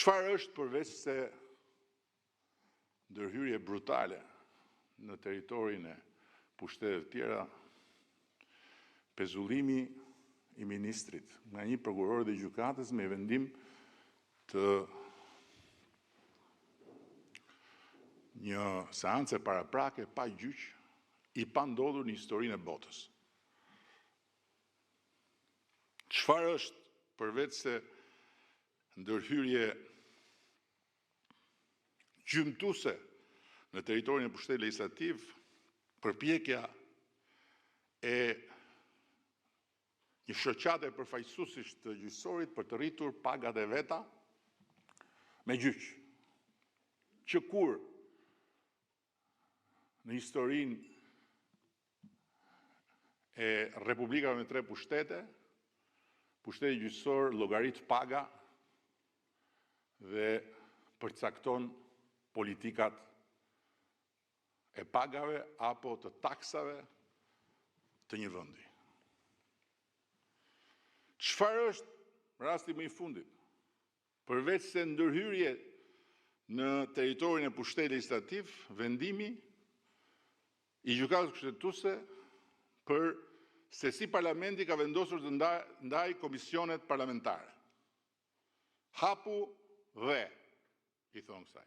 Çfarë është përveçse ndërhyrje brutale në territorin e pushteteve të tjera, pezullimi i ministrit nga një prokuror dhe gjykatës me vendim të një seance paraprake pa gjyq, i pandodhur në historinë e botës? Çfarë është përveçse ndërhyrje gjymtuese në territorin e pushtetit legjislativ, përpjekja e një shoqate përfaqësuesish të gjyqësorit për të rritur pagat e veta me gjyq? Që kur në historinë e republikave me tre pushtete, pushteti gjyqësor llogarit paga dhe përcakton politikat e pagave apo të taksave të një vendi? Çfarë është rasti më i fundit, përveçse ndërhyrje në territorin e pushtetit legjislativ, vendimi i Gjykatës Kushtetuese për se si parlamenti ka vendosur të ndajë komisionet parlamentare? Hapu dhe, i thonë kësaj.